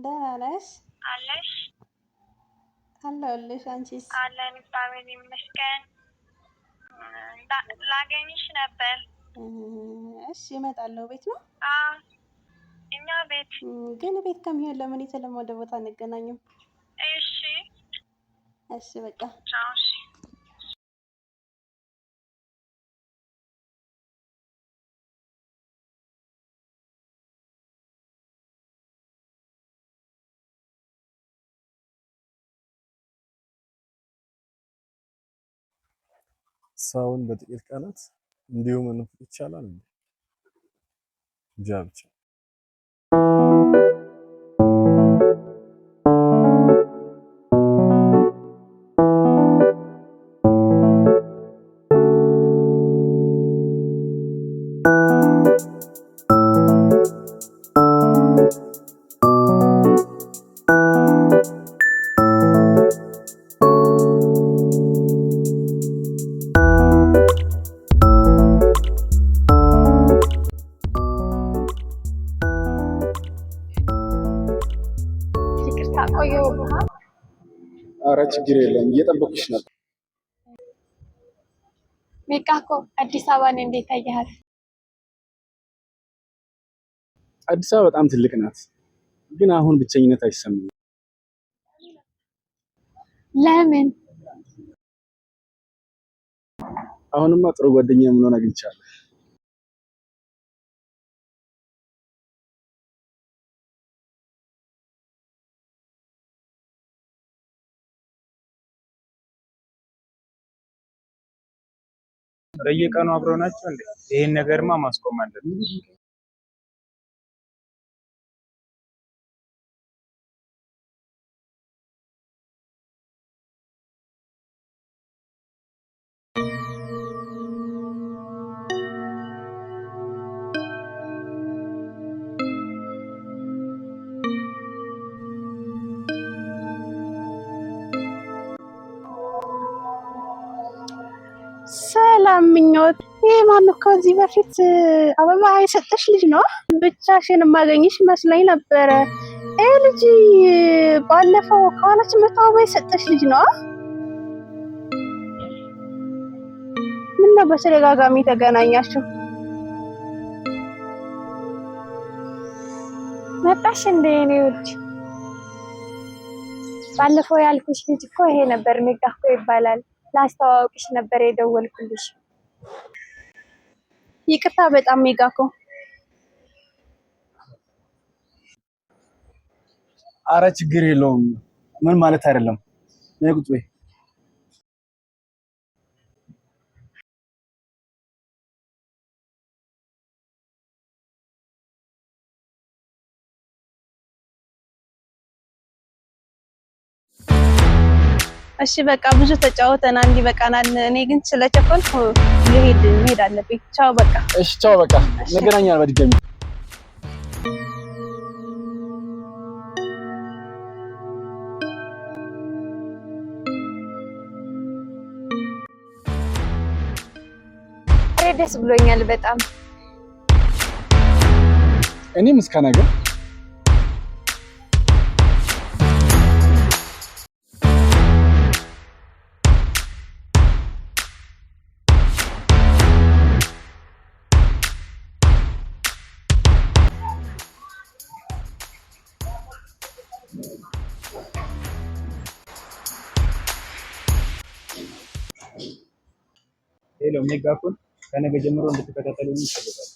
ደህና ነሽ? አለሽ? አለሁልሽ። አንቺስ? አለን፣ እግዚአብሔር ይመስገን። ላገኝሽ ነበር። እሺ፣ እመጣለሁ። ቤት ነው? አዎ፣ እኛ ቤት። ግን ቤት ከሚሆን ለምን የተለመደ ቦታ አንገናኝም? እሺ። እሺ፣ በቃ ቻው። እሺ። ሰውን በጥቂት ቀናት እንዲሁ መናፈቅ ይቻላል እንዴ? እንጃ ብቻ። ይቅርታ ቆየሁብህ። ኧረ ችግር የለም፣ እየጠበኩሽ ነበር። ሜቃኮ፣ አዲስ አበባን እንዴት አየሃት? አዲስ አበባ በጣም ትልቅ ናት፣ ግን አሁን ብቸኝነት አይሰማኝም። ለምን? አሁንማ ጥሩ ጓደኛ የምንሆን አግኝቻለሁ። በየቀኑ አብረው ናቸው እንዴ? ይሄን ነገርማ ማስቆም አለብን። ሰላም ምኞት። ይህ ማነው? ከዚህ በፊት አበባ የሰጠሽ ልጅ ነው? ብቻሽን የማገኝሽ መስለኝ ነበረ። ይህ ልጅ ባለፈው ከኋላችን መቶ አበባ የሰጠሽ ልጅ ነው? ምነው በተደጋጋሚ ተገናኛችሁ? መጣሽ እንደ የኔ ውድ? ባለፈው ያልኩሽ ልጅ እኮ ይሄ ነበር፣ ሜቃኮ ይባላል። ላስተዋወቅሽ ነበር የደወልኩልሽ። ይቅርታ በጣም ሜጋኮ። አረ ችግር የለውም። ምን ማለት አይደለም። ነይ ቁጭ በይ። እሺ በቃ ብዙ ተጫወተናል፣ ይበቃናል። እኔ ግን ስለቸኮልኩ ልሄድ መሄድ አለብኝ። ቻው በቃ። እሺ ቻው፣ በቃ እንገናኛለን በድጋሚ። ዛሬ ደስ ብሎኛል በጣም። እኔም እስከ ነገ። Hello ሜጋፎን፣ ከነገ ጀምሮ እንድትከታተሉኝ እፈልጋለሁ።